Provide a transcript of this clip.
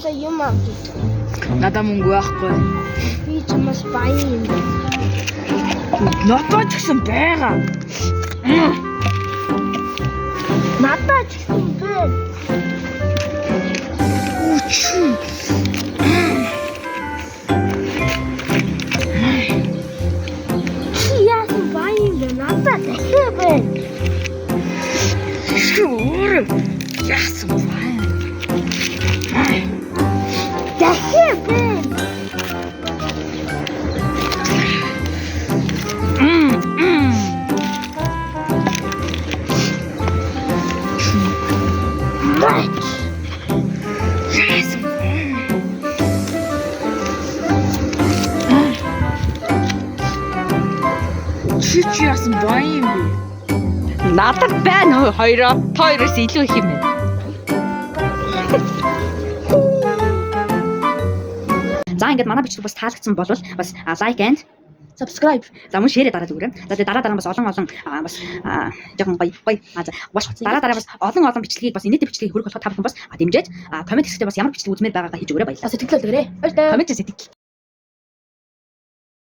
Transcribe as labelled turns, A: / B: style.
A: Юм авч.
B: Надаа мөнгө байхгүй.
A: Би чамаас баян юм байна.
B: Надаа ч гэсэн байгаа.
A: Надаа ч гэсэн байна.
B: Үчи.
A: Чи яасан баян юм бэ? Надаа дахиад байна.
B: Чи өөрөө яасан баян.
A: Дахиад байна. Бач.
B: Яасан баян. Чи чи яасан баян юм бэ?
C: Надад байна хоёроо. Та хоёроос илүү их юм байна. За, ингээд манай бичлэг бас таалагдсан бол бас like and
A: Subscribe.
C: За, мөн share ээ дараад өгөөрэй. За, тэгээ дараа дараа бас олон олон бас жоохон гоё гоё за маш дараа дараа бас олон олон бичлэгийг, бас инээдтэй бичлэгийг хүргэх болоход та бүхэн бас дэмжиж, comment хэсэгтээ бас ямар бичлэг үзмээр байгаагаа хийж өгөөрэй. Баярлалаа.
A: Сэтгэл хөдлөөрэй. Баярлалаа.
C: Comment сэтгэл.